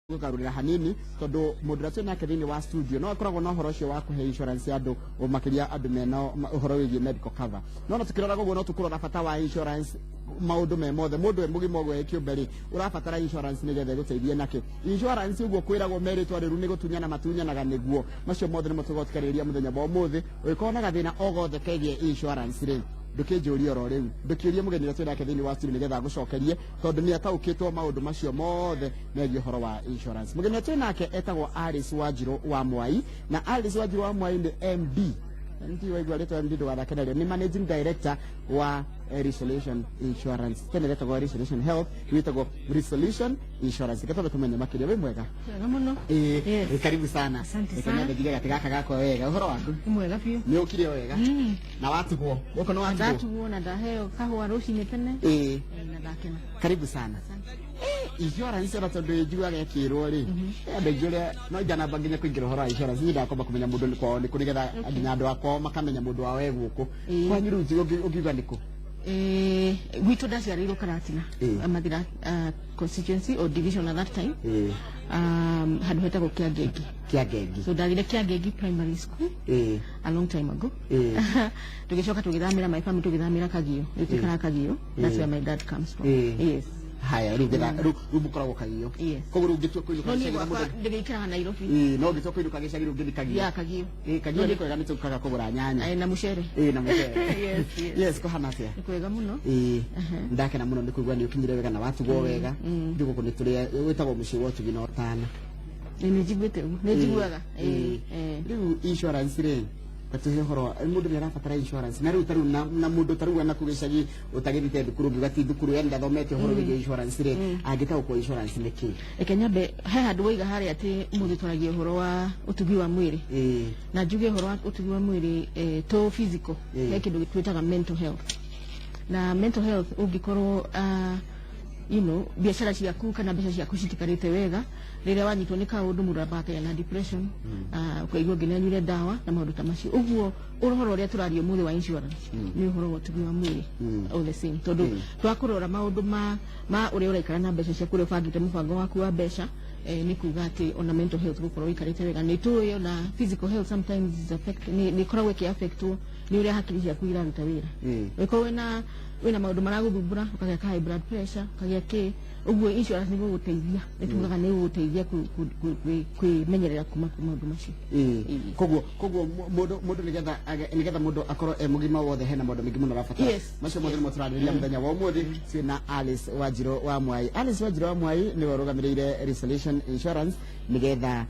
Gũgarũrĩra hanini tondũ mũndũ ũrĩa twĩ nake thĩinĩ wa studio no akoragwo na ũhoro ũcio wa kũhe insurance ya andũ, makĩria andũ mena ũhoro wĩgiĩ medical cover. No na tũkĩrora ũguo, no tũkũrora bata wa insurance maũndũ me mothe. Mũndũ e mũgima ũguo e kĩũmbe rĩ, ũrabatara insurance nĩgetha ĩgũteithie nakĩ? Insurance ũguo kwĩragwo merĩtwa rĩru nĩ gũtunyana matunyanaga nĩguo. Macio mothe nĩmo tũgũtikarĩria mũthenya wa ũmũthĩ. Ũngĩkorwo na gathĩna o gothe kegiĩ insurance rĩ, ndũkĩnjũrie oro rĩu, ndũkĩũrie mũgeni ũrĩa twĩ nake thĩinĩ wa studio nĩgetha agũcokerie, tondũ nĩ ataũkĩtwo maũndũ macio mothe megiĩ ũhoro wa insurance. Mũgeni ũrĩa twĩ nake etagwo Alice Wanjirũ wa Mwai, na Alice Wanjirũ wa Mwai nĩ MD. MD, waigua rĩtwa MD ndũgathake narĩo, nĩ managing director wa Resolution Insurance. Tene retagwo Resolution Health, rĩu ĩtagwo Resolution Insurance. Reke twambe tũmenye makĩria. Wĩ mwega? Wega mũno. Ĩĩ. Yes. Karibu sana. Asante Reke sana. nyambe njige gatĩ gaka gakwa wega. Ũhoro waku? Nĩ mwega biũ. Nĩ ũkire o wega? Na watigwo gũkũ nĩ watigwo? Ndatuo na ndaheo kahũa rũcinĩ tene. Na ndakena. Karibu sana. Insurance, ona tondũ njiguaga ĩkĩrwo rĩ, andũ aingĩ ũrĩa no njanamba nginya kũingĩra ũhoro wa insurance, niĩ ndakwamba kũmenya mũndũ nĩ kwao nĩ kũ, nĩgetha nginya andũ akwao makamenya mũndũ wao e gũkũ. Kwanyu rĩu ũngiuga nĩ kũ? Gwitũ ndaciarĩirwo Karatina, Mathira constituency or division at that time, handũ hetagwo Kĩangenge. Kĩangengi. So ndathire Kĩangengi Primary School a long time ago. Tũgĩcoka tũgĩthamĩra, my family tũgĩthamĩra Kagio. Rĩu tũikaraga Kagio. That's where my dad comes from. Yes. Haya, rĩu getha rĩu mũkoragwo Kagio? Yes. Koguo rĩu ũngĩtua kũinũka No niĩ gĩcagi na gwakwa mũndũ ndĩgĩikaraga Nairobi. No ũngĩtua kũinũka gĩcagi rĩu ũngĩthiĩ Kagio? Ya, Kagio. Kagio nĩ kwega, nĩ tũkaga kũgũra nyanya. Na mũcere. Na mũcere. Yes. Yes, kũhana atĩa? Nĩ kwega mũno. Ndakena mũno nĩ kũigua nĩ ũkinyire wega na watigwo wega. Rĩu gũkũ nĩ tũrĩa wĩtagwo mũciĩ wa ũtugi na ũtana. Nĩ njiguĩte ũguo, nĩ njiguaga. Rĩu insurance rĩ, gatuhe ũhoro. Mũndũ nĩ arabatara insurance, na rĩu ta rĩu na mũndũ ta rĩu ena kũ gĩcagi ũtagĩthite thukuru, ngiuga ti thukuru, yani ndathomete ũhoro wĩgiĩ insurance rĩ, angĩtaũkwo insurance nĩ kĩ? Reke nyambe he handũ waiga harĩa atĩ ũmũthĩ twaragia ũhoro wa ũtugi wa mwĩrĩ, na njuge ũhoro wa ũtugi wa mwĩrĩ, to physical, he kĩndũ twĩtaga mental health. Na mental health, ũngĩkorwo biacara ciaku kana mbeca ciaku citikarĩte wega, rĩrĩa wanyitwo nĩ kaũndũ, mũndũ ambaga akagĩa na depression, ũkaigua nginya anyuire ndawa na maũndũ ta macio. Ũguo ũhoro ũrĩa tũraria ũmũthĩ wa insurance nĩ ũhoro wa ũtugi wa mwĩrĩ all the same, tondũ twakũrora maũndũ ma ũrĩa ũraikara na mbeca ciaku, ũrĩa ũbangĩte mũbango waku wa mbeca, nĩ kuga atĩ ona mental health gũkorwo ũikarĩte wega. Nĩ tũĩ ona physical health sometimes is affect, nĩ ĩkoragwo ĩkĩ-affectwo nĩ ũrĩa hakiri ciaku iraruta wĩra. Ũngĩkorwo wĩna maũndũ maragũthumbũra, ũkagĩa ka high blood pressure, ũkagĩa kĩ ũguo, insurance nĩ gũgũteithia, nĩ tugaga nĩ gũgũteithia kwĩmenyerera kuma kwĩ maũndũ macio. Koguo mũndũ nĩgetha mũndũ akorwo e mũgima wothe, hena maũndũ maingĩ mũno arabatara. Macio mothe nĩmo tũrarĩrĩria mũthenya wa ũmũthĩ twĩna Alice Wanjirũ wa Mwai. Alice Wanjirũ wa Mwai nĩwe ũrũgamĩrĩire Resolution Insurance, nĩgetha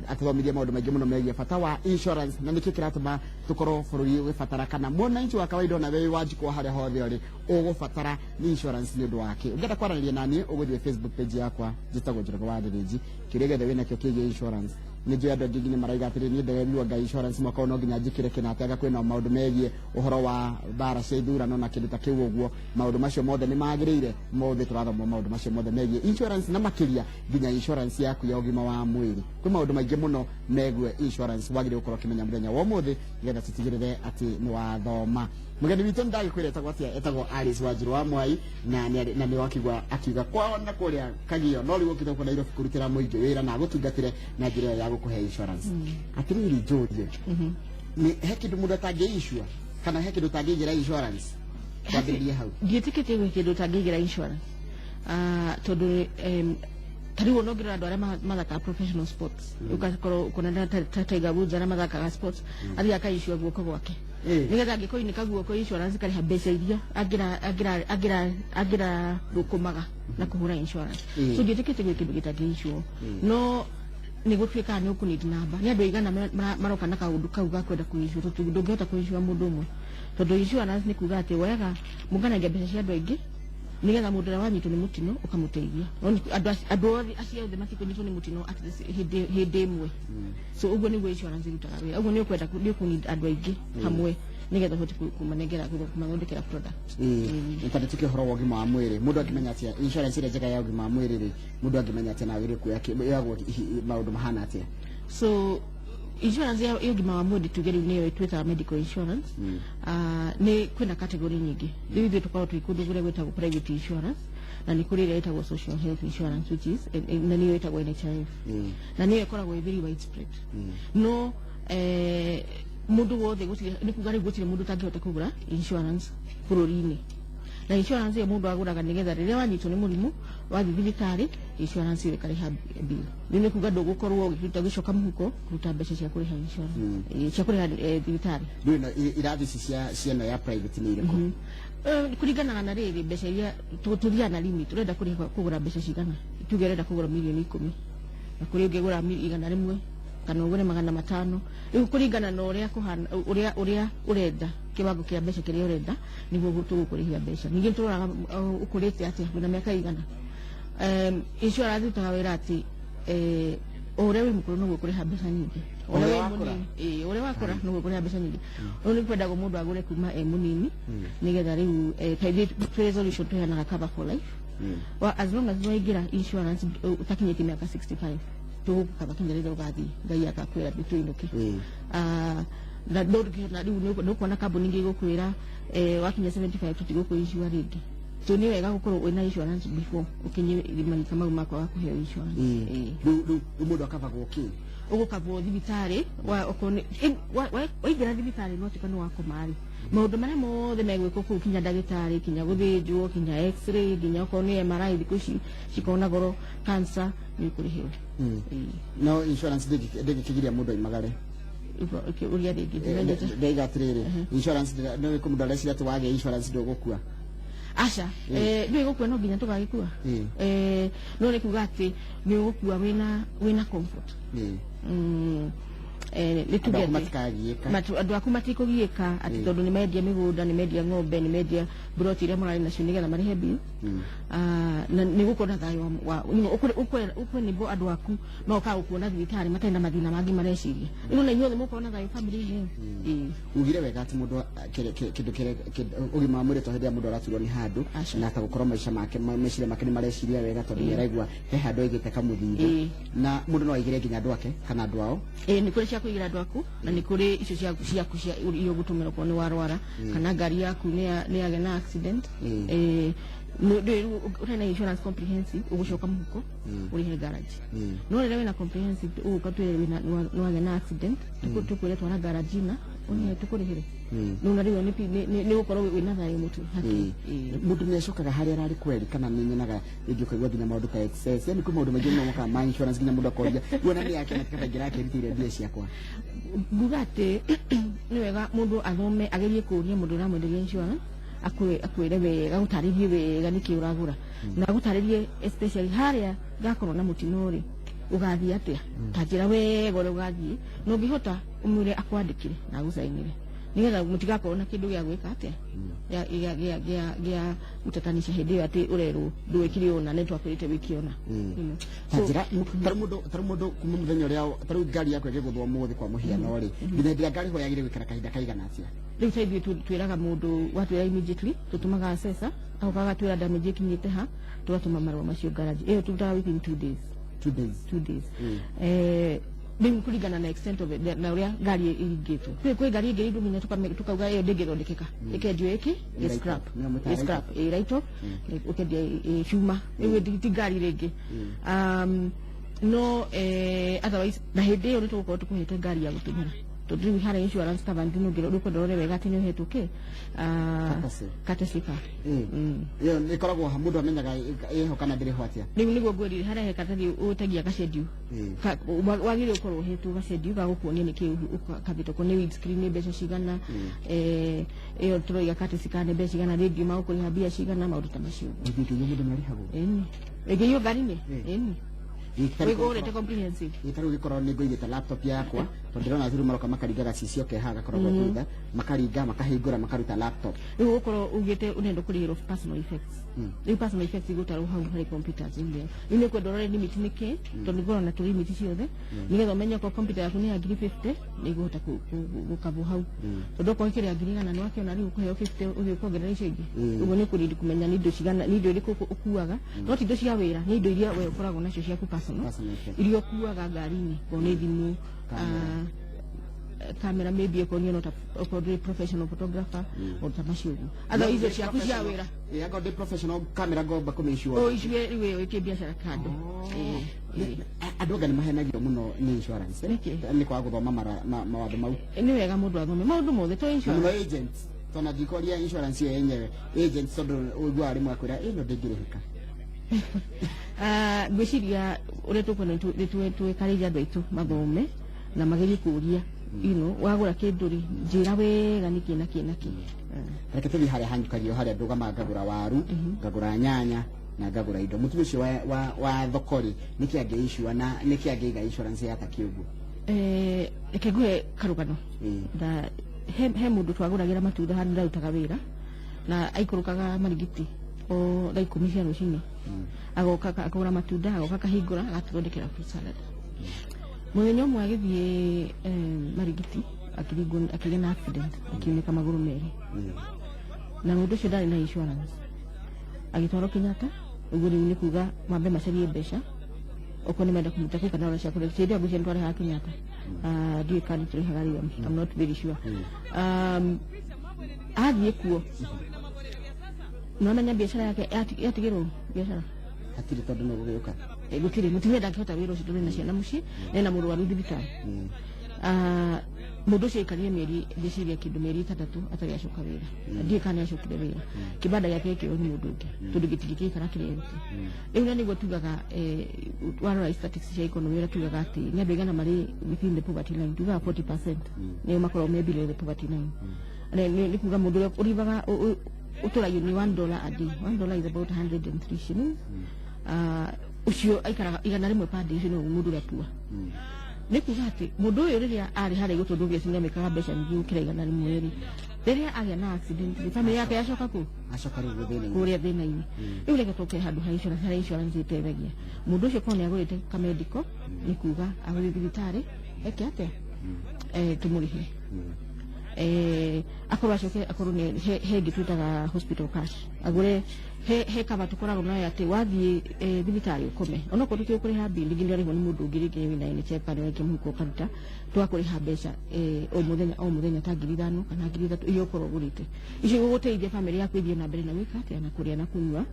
atũthomithie maũndũ maingĩ mũno megiĩ bata wa insurance na nĩkĩ kĩratũma tũkorwo bũrũri ũgĩbatara, kana mwananchi wa kawaida ona wewe Wanjikũ harĩa hothe ũrĩ ũgũbatara nĩ insurance nĩ ũndũ wake. Ũngĩenda kwaranĩria naniĩ, ũgũthiĩ Facebook page yakwa, njĩtagwo Njoroge wa Gĩthĩnji. Kĩũria gĩothe wĩnakĩo kĩgiĩ insurance, nĩ njũĩ andũ aingĩ nginya maraiga atĩrĩ, niĩ nderirwo anga insurance mwaka ũyũ no nginya njĩkĩre kĩna, atĩ anga kwĩna maũndũ megiĩ ũhoro wa mbara cia ithurano na kĩndũ ta kĩu. Ũguo maũndũ macio mothe nĩ magĩrĩire. Mothe tũrathoma maũndũ macio mothe megiĩ insurance, na makĩria nginya insurance yaku ya ũgima wa mwĩrĩ. Kwĩ maũndũ maingĩ mũno megiĩ insurance wagĩrĩire gũkorwo ũkĩmenya mũthenya wa ũmũthĩ, nĩgetha tũtigĩrĩre atĩ nĩ wathoma. Mũgeni witũ nĩ ndagĩkwĩra etagwo atĩa? Etagwo Alice Wanjirũ wa Mwai, na nĩ wakiuga akiuga kwao na kũrĩa Kagio, no rĩu ũkĩte gũkũ Nairobi kũrutĩra mũingĩ wĩra na agũtungatĩre na njĩra ĩyo ya gũkũhe insurance. Atĩrĩrĩ, njũrie, nĩ he kĩndũ mũndũ atangĩicua, kana he kĩndũ ũtangĩigĩra insurance? Kwambĩrĩria hau. Ndiĩtĩkĩtie gwĩ kĩndũ ũtangĩigĩra insurance, tondũ ta rĩu ona ũngĩrora andũ arĩa mathakaga professional sports, ũgakorwo ũkona ta Tiger Woods, arĩa mathakaga sports, athiĩ akaicua guoko gwake, nĩgetha angĩkoinĩka guoko, insurance ĩkarĩha mbeca iria angĩrathũkũmaga na kũhũra insurance. So ndiĩtĩkĩtie gwĩ kĩndũ gĩtangĩicwo, no nĩ gũtuĩkaga nĩ ũkũneed namba nĩ andũ aigana maroka na kaũndũ kau ga kwenda kũicua, tondũ ndũngĩhota kũicua mũndũ ũmwe, tondũ insurance nĩ kuga atĩ woyaga mũnganagia mbeca cia andũ aingĩ nĩgetha mũndũ ũrĩa wanyitwo nĩ mũtino ũkamũteithia. No andũ othe acio othe matikũnyitwo nĩ mũtino at the hĩndĩ ĩmwe. So ũguo nĩguo insurance ĩrutaga wĩra. Ũguo nĩ ũkwenda nĩ ũkũneed andũ aingĩ hamwe nĩgetha ũhote kũmanengera, kũmathondekera product. Nĩ tuke ũhoro wa ũgima wa mwĩrĩ, mũndũ angĩmenya atĩa insurance ĩrĩa njega ya ũgima wa mwĩrĩ rĩ, mũndũ angĩmenya atĩa na agĩrĩire kuoya yoyagwo maũndũ mahana atĩa? So insurance ya ũgima wa mwĩrĩ, tuge rĩu nĩyo twĩtaga medical insurance, nĩ kwĩna category nyingĩ. Rĩu ithuĩ tũkoragwo twĩ kũndũ kũrĩa gwĩtagwo private insurance. Na nĩ kũrĩ ĩrĩa ĩtagwo social health insurance, which is na nĩyo ĩtagwo NHIF, na nĩyo ĩkoragwo ĩ very widespread. No mũndũ wothe gũtirĩ, nĩ kuga rĩu gũtirĩ mũndũ ũtangĩhota kũgũra insurance bũrũri-inĩ. Na insurance ĩyo mũndũ agũraga nĩgetha rĩrĩa wanyitwo nĩ mũrimũ, wathiĩ thibitarĩ, insurance ĩyo ĩkarĩha bill. Rĩu nĩ kuga ndũgũkorwo ũgĩruta, ũgĩcoka mũhuko kũruta mbeca cia kũrĩha insurance, cia kũrĩha thibitarĩ. Rĩu ĩno irathi ici cia ĩno ya private nĩ irĩkũ? Kũringanaga na rĩrĩ, mbeca iria tũthiaga na limit, ũrenda kũrĩha kũgũra mbeca cigana. Tuge ũrenda kũgũra 10,000,000, na kũrĩ ũngĩgũra 100,000 kana ũgũre 500. Rĩu kũringana na ũrĩa kũhana, ũrĩa ũrenda, kĩwango kĩa mbeca kĩrĩa ũrenda, nĩguo tũgũkũrĩhia mbeca. Ningĩ tũroraga ũkũrĩte atĩa, wĩna mĩaka igana. Insurance ĩrutaga wĩra atĩ o ũrĩa wĩ mũkũrũ noguo ũkũrĩha mbeca nyingĩ. O ũrĩa ũrĩa wĩ wakũra. mũnini, ũrĩa wakũra noguo ũkũrĩha mbeca nyingĩ. Rĩu nĩ kwendagwo mũndũ agũre kuma e mũnini, nĩgetha rĩu ta ithuĩ twĩ resolution tũheanaga cover for life. Wa, as long as waingĩra insurance ũtakinyĩtie mĩaka 65, tũgũkaba kinya rĩrĩa ũgathiĩ Ngai akakwĩra tũinũke. Na ndũngĩhota rĩu nĩ ũkuona kambuni ingĩ igũkwĩra wakinya 75 tũtigũkũ insure rĩngĩ. So nĩ wega gũkorwo wĩna insurance before ũkinye marika mau ma kwaga kũheo insurance. Rĩu mũndũ akabagwo kĩ? Ũgũkabwo thibitarĩ okorwo waingĩra thibitarĩ, no tuĩka nĩ wakoma rĩ, maũndũ marĩa mothe megwĩkwo kũu, kinya ndagĩtarĩ, kinya gũthĩnjwo, kinya x-ray, nginya okorwo nĩ MRI, thikũ ici cikoragwo na goro, cancer, nĩ ũkũrĩhĩrwo. No insurance ndĩngĩkĩgiria mũndũ aimagare? Ũria rĩngĩ, ndimenyete. Ndaiga atĩrĩrĩ, insurance no mũndũ areciria atĩ wagĩa insurance ndũgũkua. Aca, ndũĩ gũkua no nginya tũgagĩkua. No nĩ kuga atĩ nĩ ũgũkua wĩna comfort. Nĩ Andũ tuge aku atĩ matikagiĩka. Andũ aku matikũgiĩka atĩ tondũ nĩ mendia mĩgũnda, nĩ mendia ng'ombe, nĩ mendia mburoti iria mũrarĩ nacio nĩgetha marĩhe bill. Na nĩ gũkorwo na thayũ wa ũkwenĩbo andũ aku magokaga gũkuona thibitarĩ matarĩ na mathĩna mangĩ mareciria. Rĩu na inyuothe mũkorwo na thayũ family-inĩ ĩyo. Ugire wega atĩ mũndũ kĩndũ ũgima wa mwĩrĩ to hĩndĩ ĩrĩa mũndũ araturwo nĩ handũ, Aca. na ta gũkorwo maica make meciria make nĩ mareciria wega tondũ nĩ araigua he handũ aigĩte kamũthithũ. Na mũndũ no aigĩre nginya andũ ake kana andũ ao? Ĩĩ, nĩ kũrĩ cia kũigĩra andũ aku, na nĩ kũrĩ icio ciaku cia iria ũgũtũmĩra okorwo nĩ warwara kana ngari yaku nĩ yagĩa na accident. Rĩu ũtarĩ na insurance comprehensive, ũgũcoka mũhuko ũrĩhe garage. No rĩrĩa wĩna comprehensive, ũgũka twĩre nĩ wagĩa na accident, tũkwĩre twara garage na ũrĩhe, tũkũrĩhĩre. No na rĩu nĩ gũkorwo wĩna thayũ mũtwe hakiri. Mũndũ nĩ acokaga harĩa ararĩ kweri, kana nĩ nyonaga rĩngĩ ũkaigua nginya maũndũ ta excess, yani kwĩ maũndũ maingĩ mũno mokaga ma insurance, nginya mũndũ akoria guona nĩ yake na tikaba ingĩrakĩrutĩire mbia ciakwa. Nguga atĩ nĩ wega mũndũ athome, agerie kũũria mũndũ ũramwenderia insurance, akwĩre wega, agũtarĩrie wega nĩkĩ ũragũra, na agũtarĩrie especially harĩa ngakorwo na mũtino rĩ, ũgathiĩ atĩa, ta njĩra wega ũrĩa ũgathiĩ. Na ũngĩhota ũmwĩre akwandĩkĩre na agũcainĩre, nĩgetha mũtigakorwo na kĩndũ gĩa gwĩka atĩa, gĩa gũtatanisha hĩndĩ ĩyo atĩ ũrerwo ndũĩkire ũna, nĩ twakwĩrĩte wĩke ũna. Ta njĩra tarĩu mũndũ kuma mũthenya ũrĩa tarĩu ngari yakwa ĩgĩgũthwo ũmũthĩ kwa mũhiano rĩ, nginya hĩndĩ ĩrĩa ngari ho yagĩrĩire gũikara kahinda kaigana atĩa? Rĩu ta ithuĩ twĩraga mũndũ, watwĩra immediately tũtũmaga assessor, agoka agatwĩra damage ĩkinyĩte ha, tũgatũma marũa macio garage ĩyo, tũrutaga within 2 days. 2 days? 2 days. Rĩu kũringana na extent of it, na ũrĩa ngari ĩringĩtwo, kwĩ ngari ĩngĩ rĩu nginya tukauga ĩyo ndĩngĩthondekeka, ĩkendio ĩkĩ ĩ Ĩ scrap. write off. Nĩyo mwĩtaga Ĩ scrap, ĩ write off, ũkendia ĩ cuma, rĩu ti ngari rĩngĩ. No otherwise, na hĩndĩ ĩyo nĩ tũgũkorwo tũkũhete ngari ya gũtũmĩra, tondũ rĩu harĩa insurance cover nĩ ũkwenda ũrore wega atĩ nĩ ũhetwo kĩ. Courtesy. Courtesy car. Ĩyo ĩkoragwo ha mũndũ amenyaga ĩho kana ndĩrĩ ho atĩa? Rĩu nĩguo ngwĩrire, harĩa he karatathi ũtagia gacendio, wagĩrĩire gũkorwo ũhetwo gacendio ga gũkuonia nĩkĩ kabĩte, okorwo nĩ windscreen nĩ mbeca cigana, ĩyo tũroiga courtesy car nĩ mbeca cigana, rĩndiũ magũkũrĩha mbia cigana, maũndũ ta macio. Rĩngĩ ĩngĩiywo mũndũ nĩ arĩhagwo? Ĩni, ĩngĩiywo ngari-inĩ. Ĩni. Ĩ, Wĩgũrĩte comprehensive. Ĩ, tarĩu gĩkorwo nĩ ngũigĩte laptop yakwa, tondũ ndĩrona thuru maroka makaringa gacicio ke haha gakoragwo thutha, makaringa, makahingũra, makaruta laptop. Rĩu ũgũkorwo ugĩte ũrenda kũrĩhĩrwo personal effects. Rĩu personal effects igũtarwo hau harĩ computers inĩ. Rĩu nĩ ũkwenda ũrore limit nĩ kĩ, tondũ ngorwo na tũ limit ciothe, nĩgetha ũmenye okorwo computer yaku nĩ ya 50,000, nĩ ĩgũhota gũkabwo hau, tondũ okorwo ĩkĩrĩ ya 100,000, nĩ wakĩona rĩu ũkũheo 50, ũthiĩ ũkongerera icio ingĩ. Ũguo nĩ ũkũrindi kũmenya nĩ indo cigana, nĩ indo irĩkũ ũkuaga, no ti indo cia wĩra, nĩ indo iria we ũkoragwo nacio ciaku personal, Personal effects. iria ũkuaga ngari-inĩ, okorwo nĩ thimũ. Camera. kamera maybe okorwo nĩ okorwo ndũrĩ professional photographer, maũndũ ta macio ũguo. Otherwise icio ciaku cia wĩra. Ĩ, angorwo ndĩ professional camera ngomba kũmĩicua. Ũicue rĩu ĩyo ĩkie biacara kando. Ĩĩ. Andũ anga nĩ mahenagio mũno nĩ insurance, eh? Nĩkĩ? Nĩ kwaga gũthoma mawatho mau. Nĩ wega mũndũ athome maũndũ mothe to Na mũno insurance. agents, tondũ ndikwaria insurance ĩyo yenyewe, agents, tondũ ũiguaga rĩmwe akwĩra ĩno ndĩngĩrĩhĩka. Ah, ngwĩciria ũrĩa tũkuona nĩ twĩkarĩrie andũ aitũ mathome na magerie kũria, wagũra kĩndũ rĩ, njĩra wega nĩkĩ na kĩ na kĩ. Reke tũthiĩ harĩa hanyukagio, harĩa ndũgamaga ngagũra waru, ngagũra nyanya na ngagũra indo. Mũtumia ũcio wa thoko rĩ, nĩkĩ angĩicua na nĩkĩ angĩiga insurance ya takĩ ũguo? Reke nguhe karũgano. Nda he mũndũ twagũragĩra matunda handũ ndarutaga wĩra, na aikũrũkaga Marigiti o thaa 10 cia rũcinĩ, agoka akagũra matunda, agoka akahingũra, agatũthondekera fruit salad. Mũthenya ũmwe agĩthiĩ Marigiti, akĩringwo, akĩgĩa na accident, akiunĩka magũrũ merĩ. Na mũndũ ũcio ndarĩ na insurance, agĩtwarwo Kenyatta. Ũguo rĩu nĩ kuga mambe macarie mbeca okorwo nĩ menda kũmuta kũu kana ona cia kũrĩa. Hĩndĩ ĩyo ngwĩciria nĩ twarĩhaga Kenyatta. Ah, ndiũĩ kana nĩ tũrĩhaga rĩu, I'm not very sure. Athiĩ kuo, nonanya biacara yake yatigĩrwo biacara. Hatirĩ, tondũ nĩ gũgĩũka. Gũtirĩ mũtumia ndangĩhota wĩra ũcio tondũ ena ciana mũciĩ na ena mũrwaru thibitarĩ. Ah, mũndũ ũcio aikarire mĩeri, ngwĩciria kĩndũ mĩeri 6 atarĩ acoka wĩra. Ndiũĩ kana nĩ acokire wĩra. Kĩbanda gĩake gĩkĩoywo nĩ mũndũ ũngĩ tondũ gĩtingĩkĩikara kĩrĩa gĩkĩ rĩu. Na nĩguo tugaga, warora statistics cia economy, ũrĩa tugaga atĩ nĩ andũ aigana marĩ within the poverty line, tugaga 40% nĩo makoragwo me below the poverty line. Nĩ kuga mũndũ ũrĩa ũrivaga ũtũragio nĩ $1 a day. $1 is about 103 shillings. Ah, ũcio aikaraga 100 per day, ũcio nĩwe mũndũ ũrĩa poor. Nĩ kuga atĩ mũndũ ũyũ rĩrĩa arĩ harĩa igũrũ, tondũ obviously nĩamĩkaga mbeca nyingĩ gũkĩra 100 rĩ, rĩrĩa agĩa na accident rĩ, family yake yacoka kũ Acoka rĩu thĩna-inĩ. Kũrĩa thĩna-inĩ. Rĩu reke tũke handũ ha insurance, harĩa insurance ĩteithagia mũndũ ũcio. Korwo nĩ agũrĩte kamedical, nĩ kuga agũthiĩ thibitarĩ eke atĩa, tũmũrĩhe. Akorwo acoke akorwo nĩ he ĩngĩ twĩtaga hospital cash, agũre he cover tũkoragwo nayo atĩ wathiĩ thibitarĩ ũkome, onokorwo tũtigũkũrĩha bill, rĩngĩ nĩũrarĩhwo nĩ mũndũ ũngĩ, rĩngĩ wĩna NHIF kana wĩna mũhuko ũkaruta, tũgakũrĩha mbeca o mũthenya o mũthenya ta 5,000 kana 3,000 iria ũkorwo ũgũrĩte. Icio igũgũteithia family yaku ĩthiĩ na mbere na gwĩka atĩa, na kũrĩa na kũnyua,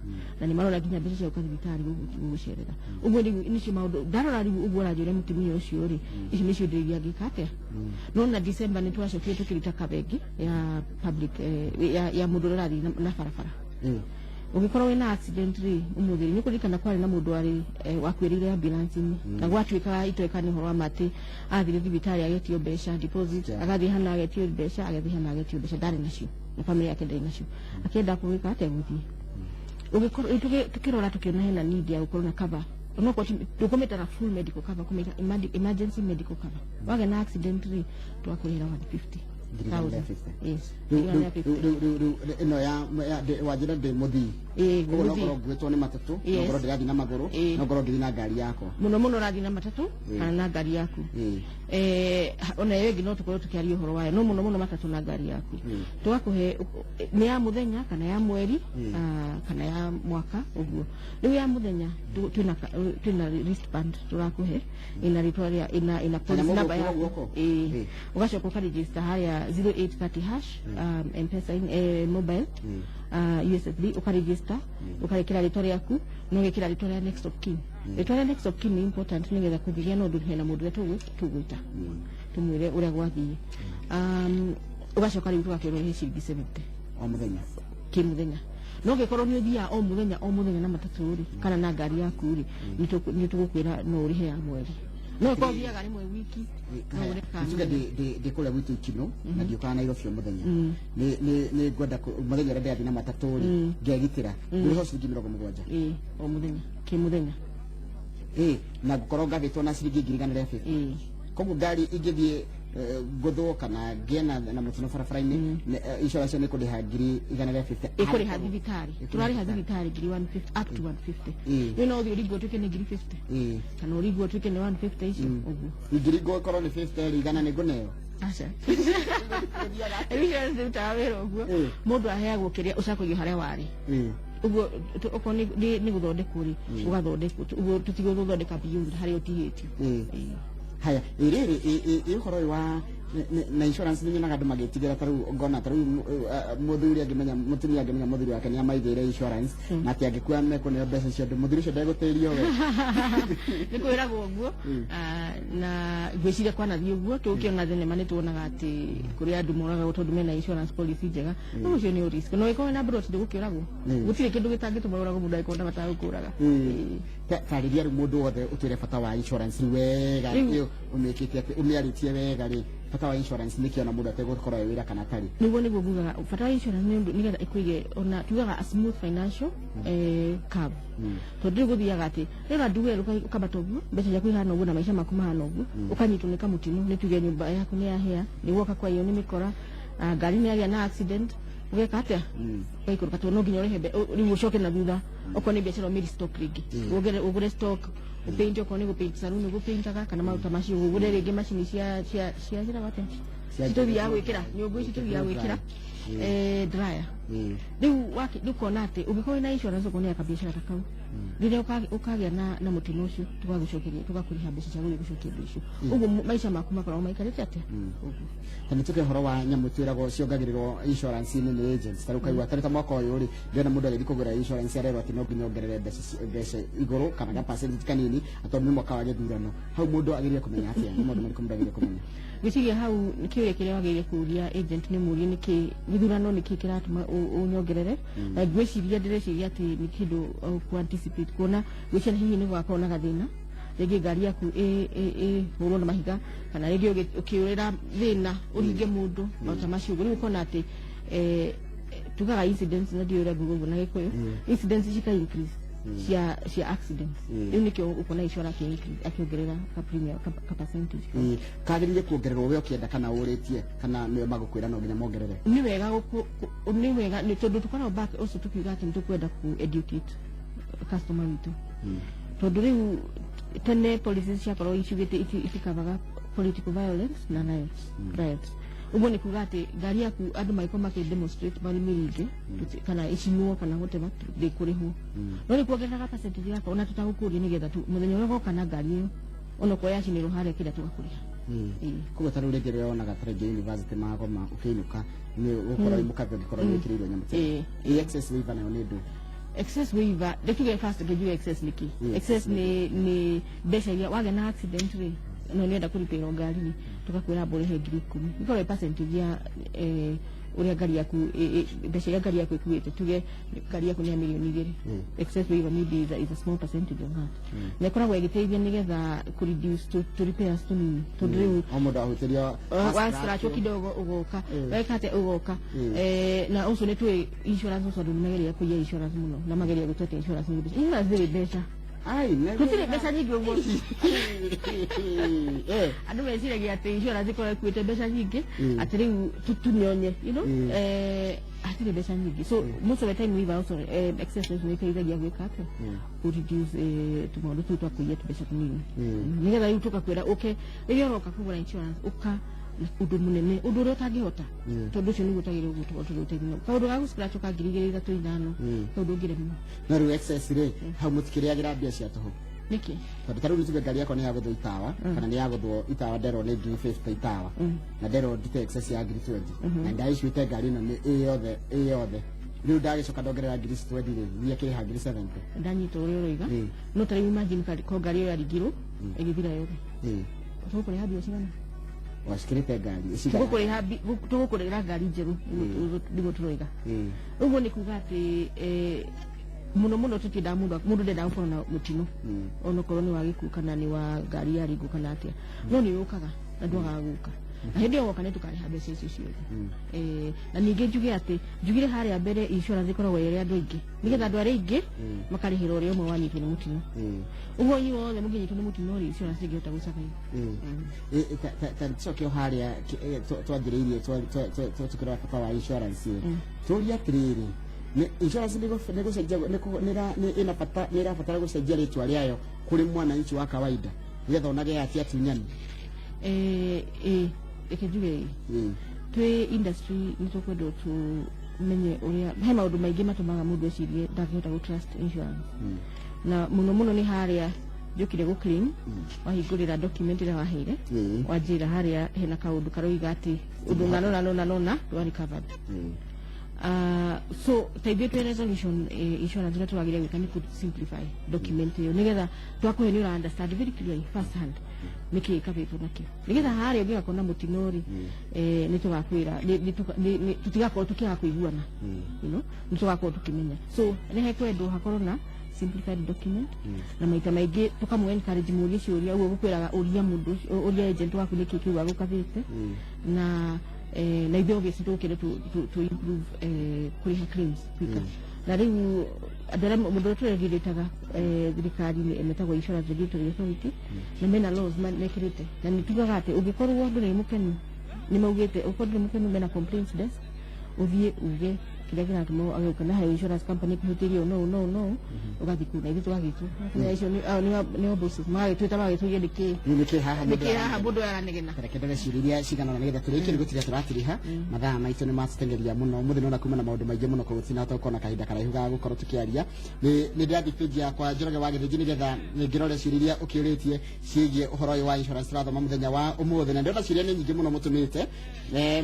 na nĩ marora nginya mbeca cia gũka thibitarĩ gũgũcerera. Ũguo nĩcio maũndũ ndarora rĩu ũguo ũranjũria mũtumia ũcio rĩ, ici nĩcio indo iria angĩka atĩa. No na December nĩ twacokire tũkĩruta cover ĩngĩ ya public, ya mũndũ ũrĩa ũrathiĩ na barabara. Ũngĩkorwo wĩna accident rĩ, ũmũthĩ rĩ, nĩ kũririkana kwarĩ na mũndũ warĩ wakuĩrĩire ambulance-inĩ, na gwatuĩkaga itoĩka nĩ ũhoro wa ma atĩ athire thibitarĩ agetio mbeca deposit, agathiĩ hana agetio mbeca, agathiĩ hana agetio mbeca, ndarĩ nacio na family yake ndarĩ nacio, akĩenda kũgĩka atĩa, gũthiĩ. Ũgĩkorwo rĩu tukĩrora tũkĩona hena need ya gũkorwo na cover, onokorwo ndũkũmĩtaga full medical cover, kũmĩta emergency medical cover. Wagĩa na accident rĩ, twakũrĩhĩra 150. 150. Yes. Rĩu 150. rĩu ĩno ya wanjĩra ndĩ mũthii. Ĩĩ. Koguo no mũthii. ngorwo nguĩtwo nĩ matatũ, no ngorwo ndĩrathiĩ na magũrũ, no ngorwo ngĩthiĩ na ngari yakwa. Mũno mũno ũrathiĩ na matatũ kana na ngari yaku. Ona ĩyo ĩngĩ no tũkorwo tũkĩaria ũhoro wayo, no mũno mũno matatũ na ngari yaku. Tũgakũhe nĩ ya mũthenya kana ya mweri, kana ya mwaka ũguo. Rĩu ya mũthenya twĩna wristband tũrakũhe ĩna rĩtwa rĩa ĩna policy Kanyamũ number guoko yaku. guoko? Ĩĩ. Ũgacoka ũkaregister harĩa 0830 hash, Mpesa in, mobile, USSD, ũkaregister, ũkarekĩra rĩtwa rĩaku na ũgekĩra rĩtwa rĩa next of kin. Rĩtwa rĩa next of kin nĩ important nĩgetha kũngĩgĩa na ũndũ hena mũndũ ũrĩa tũgwĩta tũmwĩre ũrĩa gwathiĩ. Ũgacoka rĩu tũgakĩrwo nĩ ciringi 70 O mũthenya. Kĩmũthenya. No ũngĩkorwo nĩ ũthiaga o mũthenya o mũthenya na matatũ rĩ, kana na ngari yaku rĩ, nĩ tũgũkwĩra no ũrĩhe ya mweri. No ũkorwo ũthiaga rĩmwe wiki, no ũrĩhe ka Tuge ndĩ kũrĩa gwitũ Ikino na ndiũkaga Nairobi o mũthenya, nĩ ngwenda mũthenya ũrĩa ndĩrathiĩ na matatũ rĩ, ngegitĩra ngũrĩha ciringi 70. Ĩĩ, o mũthenya kĩmũthenya. Ĩĩ, na ngũkorwo ngavĩtwo na ciringi 150. Koguo ngari ingĩthiĩ ngũthwo kana ngĩe na mũtino barabara-inĩ, insurance ĩyo nĩ kũrĩha 150. Ĩkũrĩha thibitarĩ. Ĩkũrĩha Tũrarĩha thibitarĩ. thibitarĩ 150, up to 150. Rĩu no ũthiĩ ũringwo ũtuĩke nĩ 50,000 kana ũringwo ũtuĩke nĩ 150 icio ũguo. Ingĩringwo ĩkorwo nĩ 50 rĩ, 100 nĩ ngũneo? Aca, insurance ĩrutaga wĩra ũguo. Mũndũ aheagwo kĩrĩa ũcakagio harĩa warĩ. Ũguo okorwo nĩ gũthondekwo rĩ, ũgathondekwo ũguo, tũtigũthondeka beyond harĩa ũtihĩtio. Haya, ĩ rĩrĩ, ĩ ũhoro ũyũ wa Na insurance nĩ nyonaga andũ magĩtigĩra, ta rĩu ngona ta rĩu mũthuri angĩmenya, mũtumia angĩmenya mũthuri wake nĩ amaigĩire insurance na atĩ angĩkua mekũneo mbeca icio, mũthuri ũcio ndegũtĩrio we. Nĩ kwĩragwo ũguo. Na ngwĩciria kwanathiĩ ũguo, tũkĩona thenema nĩ tuonaga atĩ kũrĩ andũ moragagwo tondũ mena insurance policy njega, no ũcio nĩ risk. No ĩkorwo na plot ndĩgũkĩũragwo, gũtirĩ kĩndũ gĩtangĩtũma ũragwo mũndũ angĩkorwo na batagũkũraga. Tarĩria rĩu mũndũ wothe ũtwĩre bata wa insurance rĩu wega. Rĩu- Rĩu ũmĩkĩte atĩ ũmĩarĩtie wega rĩ, bata wa insurance nĩkĩ ona mũndũ ategũkorwo e wĩra kana atarĩ? Nĩguo ngugaga bata wa insurance nĩ ũndũ nĩgetha ĩkũige ona tugaga a smooth financial curve, tondũ rĩu gũthiaga atĩ rĩra nduge ũkambata ũguo, mbeca ciaku ihana ũguo na maica maku mahana ũguo, ũkanyitwo nĩ kamũtino, nĩ tuge nyũmba yaku nĩ yahĩa, nĩ woka kwaiywo nĩ mĩkora, ngari nĩ yagĩa na accident, ũgeka atĩa? Ũgaikũrũka, tondũ no nginya ũrĩhe rĩu ũcoke na thutha, okorwo nĩ biacara ũmĩri stock rĩngĩ, wongerere, ũgũre stock, ũpaint, okorwo nĩ gũpaint saloon ũgũpaintaga kana maũndũ ta macio, ũgũre rĩngĩ macini cia ciĩtagwo atĩa, citũthiaga gwĩkĩra nyũngũ ici tũthiaga gwĩkĩra dryer. Rĩu rĩu ũkona atĩ ũngĩkorwo wĩna insurance, okorwo nĩ ya kabiacara ta kau, rĩrĩa ũkagĩa na mũtino ũcio, tũgagũcokeria, tũgakũrĩha mbeca cia gũthiĩ gũcokia indo icio. Ũguo maica maku makoragwo maikarĩte atĩa ũguo. Ta nĩ tuge ũhoro wa nyamũ twĩragwo ciongagĩrĩrwo insurance-inĩ nĩ agents, ta rĩu kaigua tarĩ ta mwaka ũyũ rĩ, ndĩrona mũndũ agĩthiĩ kũgũra insurance arerwo atĩ no nginya ongerere mbeca igũrũ kana ga percentage kanini tondũ nĩ mwaka wa gĩthurano. Hau mũndũ agĩrĩire kũmenya atĩa? Nĩ maũndũ marĩkũ mũndũ agĩrĩire kũmenya? Gwĩciria hau kĩũria kĩrĩa wagĩrĩire kũũria agent nĩ mũrie nĩkĩ gĩthurano, nĩkĩ kĩratũma ũnyongerere. Na ngwĩciria, ndĩreciria atĩ nĩ kĩndũ ku anticipate, kuona gwĩciria hihi nĩ gũgakorwo na gathĩna rĩngĩ, ngari yaku ĩhũrwo na mahiga, kana rĩngĩ ũkĩũrĩra thĩna ũringe mũndũ, maũndũ ta macio ũguo. Rĩu ũkona atĩ tugaga incidents, na ndiũĩ ũrĩa nguga ũguo na Gĩkũyũ, incidents cika increase cia accidents. Rĩu nĩkĩo ũkona insurance akĩ akĩongerera ka premium ka percentage. Kagĩrĩire kuongererwo we ũkĩenda kana ũrĩtie, kana nĩwe magũkwĩra no nginya mongerere? Nĩ wega nĩ wega nĩ tondũ tũkoragwo back also tukiuga atĩ nĩ tũkwenda ku educate customer witũ, tondũ rĩu tene policies ciakorwo iciugĩte itikavaga political violence na riots. Ũguo nĩ kuga atĩ ngari yaku andũ magĩkorwo makĩ demonstrate marĩ mĩringe kana icinwo kana whatever, ndĩkũrĩhwo. No nĩ kuongereraga percentage yakwa ona tũtagũkũria, nĩgetha tu mũthenya ũrĩa ũgoka na ngari ĩyo, onokorwo yacinĩrwo harĩa kĩrĩa, tũgakũrĩha. Ĩĩ. Koguo ta rĩu rĩngĩ rĩrĩa wonaga ta rĩngĩ university magoma ũkĩinũka, nĩ ũgũkorwo mũkabe ũngĩkorwo nĩ wĩkĩrĩirwo nyamũ ta ĩyo. Ĩ excess waiver nayo nĩ ndũ? Excess waiver, nĩ first ngĩnjuge excess nĩkĩ. Excess nĩ mbeca iria wagĩa na accident rĩ, no nĩenda kũripĩrwo ngari rĩ, tũgakwĩra amba ũrĩhe 10,000. Ĩkorwo ĩ percentage ya ũrĩa ngari yaku mbeca iria ngari yaku ĩkuĩte. Tuge ngari yaku nĩ ya 2 mirioni. Excess waiver maybe is a small percentage of that, na ĩkoragwo ĩgĩteithia nĩgetha kũ reduce to repairs tũnini, tondũ rĩu o mũndũ ahutĩrio wa scratch kidogo ugoka, weka atĩa ugoka. Na also nĩ tũĩ insurance also, andũ nĩ mageria kũiya insurance mũno na mageria gũteta insurance nĩ mbeca. Insurance ndĩrĩ mbeca. Ai. Gũtirĩ mbeca nyingĩ ũguo andũ meciragia atĩ insurance ĩkoragwo ĩkuĩte mbeca nyingĩ, atĩ rĩu tunyonye hatirĩ mbeca nyingĩ. So most of the time waiver also, excess nĩ ĩteithagia gwĩka atĩa, ku reduce tũmaũndũ tũu twa kũiya tũmbeca tũnini, nĩgetha rĩu tũkakwĩra ũke rĩrĩa ũroka kũgũra insurance, ũka na ũndũ mũnene, ũndũ ũrĩa ũtangĩhota, tondũ ũcio nĩguo ũtagĩrĩirwo gũtũkorwo tũrĩ ũteithio. Kaũndũ ga gũscratch ka 2,000, 3, 5, kaũndũ ũngĩremwo. Na rĩu excess rĩ, hau mũtikĩrĩagĩra mbia cia tũhũ? Nĩkĩ? Tondũ ta rĩu nĩtuge ngari yakwa nĩ yagũthwo itawa kana nĩ yagũthwo itawa, nderwo nĩ 50,000 itawa, na nderwo ndute excess ya 20,000, na ndaicũĩte ngari ĩno nĩ ĩ yothe, rĩu ndagĩcoka ndongerera 20,000 rĩ, niĩ akĩrĩha 70,000. Ndanyita ũrĩa ũroiga. No ta rĩu imagine ko ngari ĩyo yaringirwo ĩgĩthira yothe, tũgũkũrĩha mbia cigana? Wacikĩrĩte ngari ĩcigana? Tũgũkũrĩra ngari njerũ, nĩguo tũroiga. Ũguo nĩ kuga atĩ mũno mũno tũtiendaga mũndũ ndendaga gũkorwo na mũtino, onokorwo nĩ wa gĩkuũ kana nĩ wa ngari yaringwo kana atĩa, no nĩ ũkaga na ndwagaga gũka, na hĩndĩ ĩyo woka nĩ tũkarĩha mbeca icio ciothe. Na ningĩ njuge atĩ njugire harĩa mbere insurance ĩkoragwo ĩrĩ andũ aingĩ, nĩgetha andũ arĩa aingĩ makarĩhĩra ũrĩa ũmwe wanyitwo nĩ mũtino. Ũguo inyuĩ othe mũngĩnyitwo nĩ mũtino rĩ, insurance ĩngĩhota gũsurvive. Ta tucoke o harĩa twanjĩrĩirie tukĩrora bata wa insurance ĩ, tũrie atĩrĩrĩ, nĩ insurance nĩ gũcenjia nĩ ĩna bata, nĩ ĩrabatara gũcenjia rĩtwa rĩayo kũrĩ mwananchi wa kawaida nĩgetha onage ati atunyani? Reke njuge ĩ, twĩ industry nĩ tũkwendwo tũmenye ũrĩa he maũndũ maingĩ matũmaga mũndũ ecirie ndangĩhota gũ trust insurance, na mũno mũno nĩ harĩa Njũkire gũ claim, wahingũrĩra document ĩrĩa waheire, wanjĩra harĩa hena kaũndũ karoiga atĩ ũndũ ng'ano na nona nona ndwarĩ covered. So ta ithuĩ twĩ Resolution Insurance, ũrĩa tũragĩria gwĩka nĩ kũ simplify document ĩyo nĩgetha twakũhe nĩ ũra understand very clearly first hand nĩkĩ ĩkabĩtwo nakĩo, nĩgetha harĩa ũngĩgakorwo na mũtino rĩ, nĩ tũgakwĩra tũtigakorwo tũkĩaga kũiguana, nĩ tũgakorwo tũkĩmenya. So nĩ hekwendwo hakorwo na simplified document, na maita maingĩ tũkamũ encourage mũrie ciũria. Ũguo gũkwĩraga ũria mũndũ ũria agent waku nĩkĩ kĩu agũkabĩte, na ithuĩ obviously tũgũkĩre to improve kũrĩha claims quicker. Na rĩu andũ arĩa mũndũ ũrĩa tũregirĩtaga thirikari metagwo Insurance Regulatory Authority, na mena laws mekĩrĩte, na nĩ tugaga atĩ ũngĩkorwo ndũrĩ mũkenu, nĩ maugĩte ũkorwo ndũrĩ mũkenu, mena complaints desk, ũthiĩ uge kĩrĩa kĩratũma wage gũkena harĩ insurance company kũhĩtĩria ũũ no no ũgathiĩ kũu na ithuĩ tũgagĩtwo acio nĩ bosses magagĩtwĩta magagĩtũria nĩkĩ. Nĩkĩ haha mũndũ Nĩkĩ haha mũndũ aranegena. Reke ndore ciũria iria cigana ũna nĩgetha tũrĩkie, nĩ gũtiga tũratiriha mathaa maitũ nĩ matũteng'eria mũno mũthĩ nona kuma na maũndũ maingĩ mũno, koguo tinahota gũkorwo na kahinda karaihu ga gũkorwo tũkĩaria. Nĩ ndĩrathiĩ page yakwa Njoroge wa Gĩthĩnji nĩgetha ngĩrore ciũria iria ũkĩũrĩtie ciĩgiĩ ũhoro ũyũ wa insurance tũrathoma mũthenya wa ũmũthĩ, na ndĩrona ciũria nĩ nyingĩ mũno mũtũmĩte.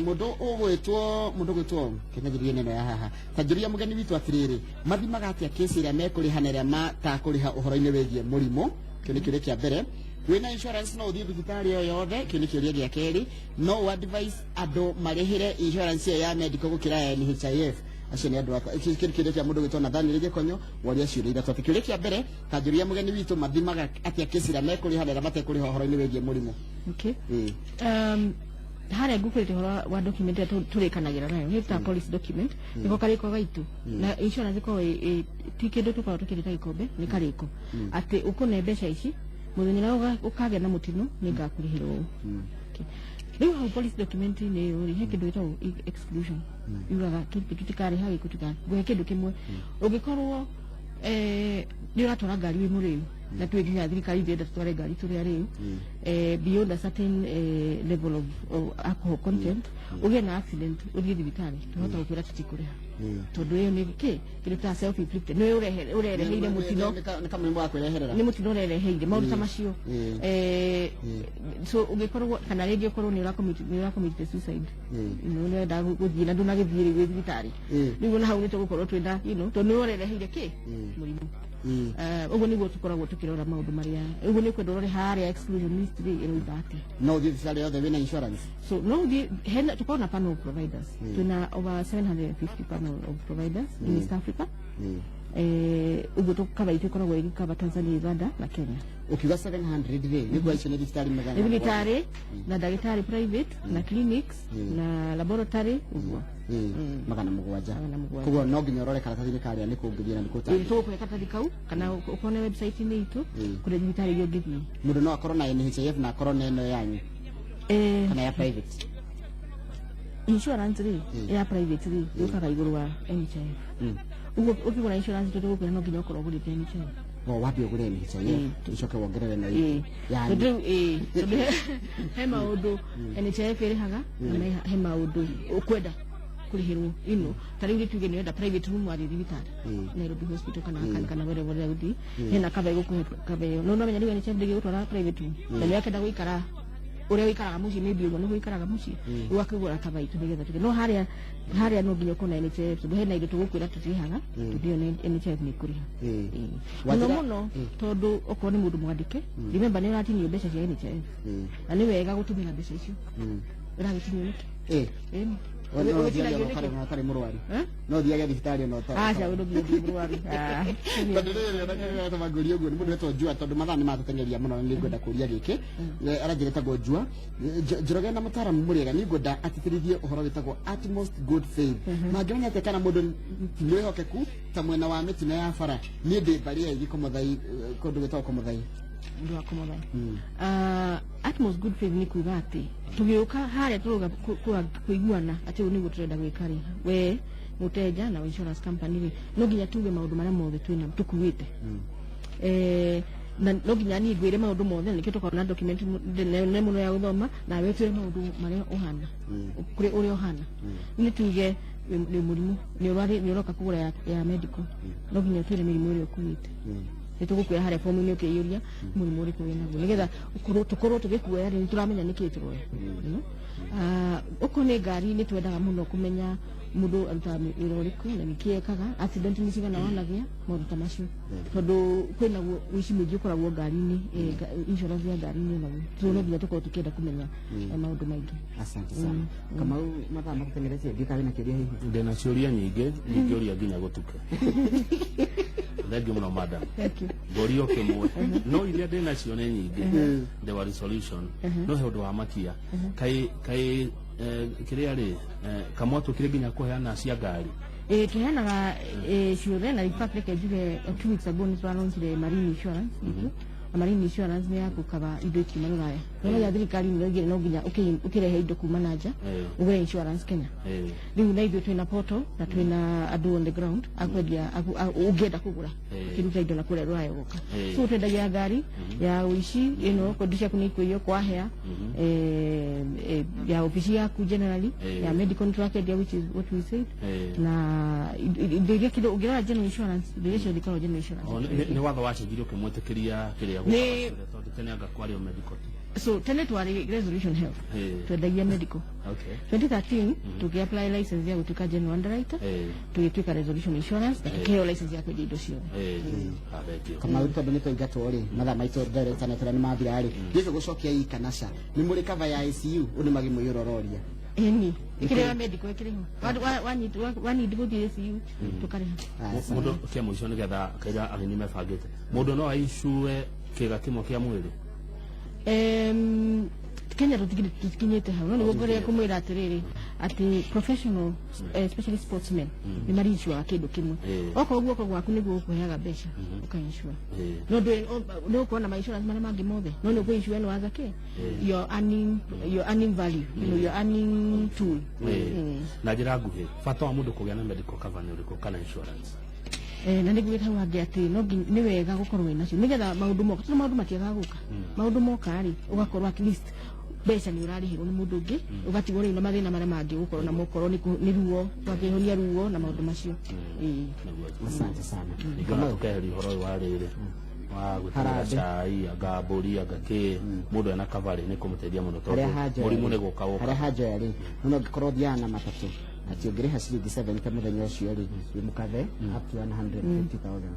Mũndũ ũgwĩtwo kĩnyanjĩrĩrie neno ya haha ta njũria mũgeni witũ atĩrĩrĩ, mathimaga atĩa kesi ĩrĩa mekũrĩha na ĩrĩa matakũrĩha ũhoro-inĩ wĩgiĩ mũrimũ? Kĩu nĩ kĩũria kĩa mbere. Wĩna insurance no ũthiĩ thibitarĩ o yothe? Kĩu nĩ kĩũria gĩa kerĩ. No ũ advise andũ marĩhĩre insurance ĩyo ya medical gũkĩra ya NHIF? Acio nĩ andũ akwa. Kĩu kĩu kĩũria kĩa mũndũ gwĩtwo Nathaniel Gĩkonyo woria ciũria ithatũ, atĩ kĩũria kĩa mbere ta njũria mũgeni witũ mathimaga atĩa kesi ĩrĩa mekũrĩha na ĩrĩa matekũrĩha ũhoro-inĩ wĩgiĩ mũrimũ. Okay. Harĩa ngũkwĩrĩte ũhoro wa document ĩrĩa tũrĩkanagĩra nayo nĩ ta policy document, nĩko karĩko gaitũ na insurance ĩkoragwo ti kĩndũ tũkoragwo tũkĩrĩta gĩkombe, nĩ karĩko atĩ ũkũne mbeca ici mũthenya ũrĩa ũkagĩa na mũtino nĩ ngakũrĩhĩra ũũ. Okay. Rĩu hau policy document-inĩ ĩyo rĩ, he kĩndũ gĩtagwo exclusion, yugaga kĩndũ tũtikarĩha gĩkũ ngũhe kĩndũ kĩmwe ũngĩkorwo nĩ ũratwara ngari wĩ mũrĩu, na tuĩ nginya thirikari ndĩrenda tũtware ngari tũrĩ arĩu, beyond a certain level of alcohol content, ũgĩe na accident ũthiĩ thibitarĩ, tũhota gũkwĩra tũtikũrĩha tondũ ĩyo nĩ kĩ kĩndũ ta self inflicted, nĩ ũrereheire mũtino. Nĩ kamũrimũ wa kwĩreherera. Nĩ mũtino ũrereheire maũndũ ta macio. So ũngĩkorwo kana rĩngĩ ũkorwo nĩ ũracommit suicide, nĩ ũrenda gũthiĩ na ndũnagĩthiĩ rĩu wĩ thibitarĩ, rĩu ona hau nĩ tũgũkorwo twĩna tondũ nĩ ũrereheire kĩ mũrimũ. Ũguo nĩguo tũkoragwo tũkĩrora maũndũ marĩa ũguo nĩ kwenda ũrore harĩa exclusion list rĩ ĩroiga atĩa. No ũthiĩ thibitarĩ yothe wĩna insurance? So no ũthiĩ hena tũkoragwo na panel of providers. Twĩna over 750 panel of providers in East Africa. Ũguo tũkaba itũ ĩkoragwo ĩgĩkaba Tanzania, Uganda na Kenya. Ũkiuga 700 rĩ, nĩguo icio nĩ thibitarĩ magana? Nĩ thibitarĩ na ndagĩtarĩ private na clinics na laboratory ũguo. 700. 700. Koguo no nginya ũrore karatathi-inĩ karĩa nĩ kũngĩthiĩ na nĩ kũtangĩthiĩ. Tũgũkũhe karatathi kau kana ũkone website-inĩ itũ kũrĩa thibitarĩ iria ũngĩthiĩ. Mũndũ no akorwo na NHIF na akorwo na ĩno yanyu kana ya private? Insurance rĩ, ya private rĩ, yũkaga igũrũ wa NHIF. Ũguo ũkĩgũra insurance tũgũkwĩra no nginya ũkorwo ũgũrĩte NHIF. O wambe ũgũre NHIF ũcoke wongerere na yanyu. Tondũ tondũ he maũndũ NHIF ĩrĩhaga na he maũndũ ũkwenda kũrĩhĩrwo ino. Ta rĩu tuge nĩ ũrenda private room wathiĩ thibitarĩ Nairobi Hospital kana wherever ũrĩa ũthiĩ, hena cover ĩgũkũhe cover ĩyo, no nomenya rĩu NHIF ndĩgĩgũtwara private room na nĩ ũrakĩenda gũikara ũrĩa ũikaraga mũciĩ, maybe ũguo nĩguo ũikaraga mũciĩ, ũgakĩgũra cover itũ nĩgetha tuge no harĩa no nginya ũkorwo na NHIF, tondũ hena indo tũgũkwĩra tũtirĩhaga tondũ ĩyo NHIF nĩ ĩkũrĩha. Mũno mũno tondũ okorwo nĩ mũndũ mwandĩke, remember nĩ ũratinio mbeca cia NHIF, na nĩ wega gũtũmĩra mbeca icio ũragĩtinio nĩkĩ. Ĩni. No ũthiage Ũgĩtinagio ona nĩkĩ? ũtarĩ ũtarĩ mũrwaru. Eh? No ũthiage thibitarĩ ona ũtarĩ. Aca, ũndũ nginya ũthiĩ mũrwaru. Ah. Tondũ rĩrĩ ona ngũria ũguo nĩ mũndũ wetwo Njua, tondũ mathaa nĩ matũteng'eria mũno na nĩ ngwenda kũria gĩkĩ. Aranjĩra etagwo Njua. Njoroge na mũtaaramu mũrĩega, nĩ ngwenda atĩtĩrithie ũhoro wĩtagwo utmost good faith. Mangĩmenya atĩa kana mũndũ ti mwĩhokeku ta mwena wa mĩtino ya bara? Niĩ ndĩ mbarĩ ya Igi Kũmũthai, kũndũ gwĩtagwo Kũmũthai. Mũndũ wa Kũmũthai. Utmost good faith nĩ kuga atĩ tũgĩũka harĩa tũrauga kũiguana atĩ ũũ nĩguo tũrenda gwĩka rĩ, we mũteja na insurance company rĩ, no nginya tuge maũndũ marĩa mothe twĩna tũkuĩte, na no nginya niĩ ngwĩre maũndũ mothe, na nĩkĩo tũkoragwo na document nene mũno ya gũthoma, nawe twĩre maũndũ marĩa ũhana kũrĩ ũrĩa ũhana. Nĩ tuge nĩ mũrimũ nĩ ũroka kũgũra ya medical, no nginya twĩre mĩrimũ ĩrĩa ũkuĩte. Nĩ tũgũkwĩra harĩa fomu-inĩ ũkĩiyũria mũrimũ ũrĩkũ wĩnaguo, nĩgetha tũkorwo tũgĩkuoya rĩ, nĩ tũramenya nĩkĩĩ tũroya. Okorwo nĩ ngari, nĩ twendaga mũno kũmenya mũndũ arutaga wĩra ũrĩkũ na nĩkĩ ekaga, accident nĩ cigana wanagĩa, maũndũ ta macio, tondũ kwĩna ũici mũingĩ ũkoragwo ngari-inĩ, insurance ya ngari-inĩ naguo, so no nginya tũkorwo tũkĩenda kũmenya maũndũ maingĩ. Asante sana. Kamau, mathaa matũteng'eretie, ndiũĩ wĩna kĩũria hihi. Ndĩna ciũria nyingĩ, ingĩũria nginya gũtuke. Thank you mũno, madam. Thank you. Ngũrio kĩmwe, no iria ndĩ nacio nĩ nyingĩ, the wa resolution no he ũndũ wa makia kai kai kĩrĩa rĩ, kamwatũkire nginya kũheana cia ngari. Tuheanaga ciothe, na in fact reke njuge, 2 weeks ago nĩ tũralaunchire marine insurance itũ, na marine insurance nĩ ya gũkaba indo ikiuma rũraya. Nĩ ya thirikari nĩ yoigire no nginya ũkĩrehe indo kuma na nja ũgũre insurance Kenya. Rĩu na ithuĩ twĩna portal na twĩna andũ on the ground akwendia ũngĩenda kũgũra ũkĩruta indo na kũrĩa rũraya ũgoka. So twendagia ngari ya ũici ĩno, kondi ciaku nĩ ikũiywo kwahĩa, ya obici yaku generally, ya medical nĩ tũrakendia, which is what we said, na indo iria kĩndũ ũngĩrora general insurance, indo iria ciothe ikoragwo general insurance. O, nĩ watho wacenjirie ũkĩmwĩtĩkĩria kĩrĩa gũkaba, tondũ tene anga kwarĩ o medical tu? So tene twarĩ Resolution Health, twendagia medical. 2013 tuki apply license ya gũtuĩka general underwriter, tũgĩtuĩka Resolution Insurance na tũkĩheo license ya kwendia indo ciothe. Thank you. Kamau, tondũ nĩ twaingatwo rĩ, mathaa maitũ director na tũrĩa nĩ mathira rĩ, gĩkĩ gũcokia i kana ca nĩ mũrĩ cover ya ICU? Ũ nĩ magĩmũiyũra ũroria. Ĩni, ĩkĩrĩ ya medical, ĩkĩrĩ ho wanindi gũthiĩ ICU, tũkarĩha. Mũndũ kĩa mũico, nĩgetha kaira ageni mebangĩte, mũndũ no aicue kĩga kĩmwe kĩa mwĩrĩ? Kenya tũtikinyĩte hau, no nĩguo ngorĩa kũmwĩra atĩrĩrĩ, atĩ professional, especially sportsmen, nĩ marinsuraga kĩndũ kĩmwe. Okorwo guoko gwaku nĩguo ũkũheaga mbeca, ũkainsure. No ndũĩ nĩ ũkuona ma insurance marĩa mangĩ mothe, no nĩ ũkũinsure ĩno as a kĩ your earning value, your earning tool. Na njĩra nguhĩ, bata wa mũndũ kũgĩa na medical cover nĩ ũrĩkũ, kana insurance? Na nĩguo hau hangĩ atĩ no nginya nĩ wega gũkorwo wĩ nacio, nĩgetha maũndũ moka, tondũ maũndũ matiagaga gũka, maũndũ moka rĩ, ũgakorwo at least mbeca nĩ ũrarĩhĩrwo nĩ mũndũ ũngĩ, ũgatigwo rĩu na mathĩna marĩa mangĩ gũkorwo namo, okorwo nĩ ruo, ũgakĩhonia ruo na maũndũ macio. Ĩĩ. Nĩguo. Asante sana. Ningĩ ona tũkeheria ũhoro ũyũ wa rĩrĩ wa gwĩtĩra Harambee. cai, anga mbũri, anga kĩ, mũndũ ena cover rĩ, nĩ kũmũteithia mũno, Harĩa tondũ hanjoya mũrimũ rĩ, nĩ gũka ũka. Harĩa hanjoya rĩ, no ũngĩkorwo ũthiaga na matatũ, atĩ ũngĩrĩha ciringi 70 mũthenya ũcio rĩ, wĩ mũkathe up to 150,000,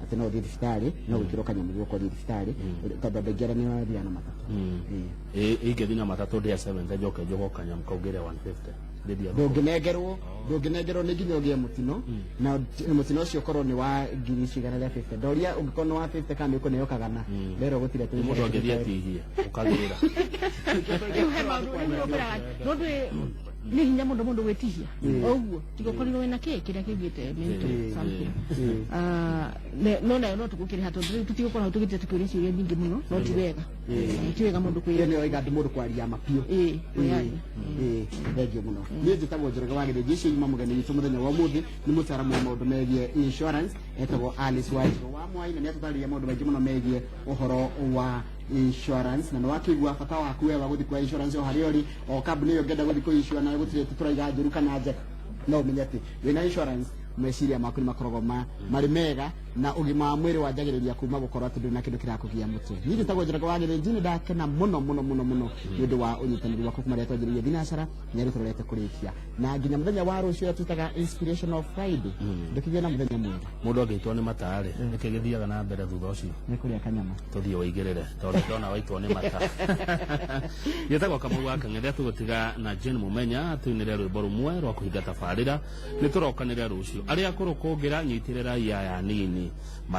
atĩ no ũthiĩ thibitarĩ, no gwĩkĩrwo kanyamũ guoko ũthiĩ thibitarĩ, tondũ andũ aingĩ arĩa nĩ mathiaga na matatũ. Ĩ ingĩthiĩ na matatũ ndĩa 70, njoke njogwo kanyamũ kau ngĩre 150 ndĩndia? Ndũngĩnengerwo, nĩ nginya ũgĩe mũtino, na mũtino ũcio ũkorwo nĩ wa ngiri cigana rĩa 50. Ndoria ũngĩkorwo nĩ wa 50 kana nĩ ũkũneo kagana rero gũtirĩ atĩ. Mũndũ angĩthiĩ atihie ũkagĩra. Rĩu he maũndũ rĩu ũkwĩraga, no ndũĩ nĩ hinya mũno mũndũ gwĩtihia o ũguo, tiga ũkorirwo wĩna kĩ kĩrĩa kĩugĩte mental something. No nayo no tũgũkĩrĩha, tondũ rĩu tũtigũkorwo hau tũgĩte tũkĩũria ciũria nyingĩ mũno, no ti wega, ti wega mũndũ Ĩyo kwĩra. nĩyo ĩga mũndũ kwaria mapiũ. Ĩĩ, kwĩyaria. Ĩĩ, thengiũ mũno. Niĩ njĩtagwo Njoroge wa Gĩthĩnji. Icio nyuma mũgeni witũ mũthenya wa ũmũthĩ nĩ mũtaaramu wa maũndũ megiĩ insurance, etagwo Alice Wanjiru wa Mwai, na nĩ atũtarĩria maũndũ maingĩ mũno megiĩ ũhoro wa insurance, na nĩ wakĩigua bata waku we wa gũthiĩ kwa insurance o harĩa ũrĩ, o kambuni ĩyo ũngĩenda gũthiĩ kũ insure nayo, gũtirĩ tũraiga njũru kana njega, no ũmenye atĩ wĩna insurance meciria maku nĩ makoragwo marĩ mega, na ũgima wa mwĩrĩ wanjagĩrĩria kuma gũkorwo atĩ ndũrĩ na kĩndũ kĩrakũgia mũtwe. Niĩ njĩtagwo Njoroge wa Gĩthĩnji. Nĩ ndakena mũno mũno mũno mũno nĩ ũndũ wa ũnyitanĩri waku kuma rĩrĩa twanjĩrĩirie thinacara nginya rĩu tũrorete kũrĩkia, na nginya mũthenya wa rũciũ ũrĩa twĩtaga Inspirational Friday, ndũkĩgĩe na mũthenya mwega. Mũndũ angĩitwo nĩ mata rĩ, nĩkĩ gĩthiaga na mbere thutha ũcio? Nĩ kũrĩa kanyama. Tũthiĩ waigĩrĩre, tondũ ndona waitwo nĩ mata. Gĩtagwo Kamau wa Kang'ethe. Tũgũtiga na Jane Mũmenya tũinĩre rwĩmbo rũmwe rwa kũhinga tabarĩra. Nĩ tũrokanĩre rũciũ. Arĩa akũrũ kũngĩra, nyitĩrĩrai aya nini.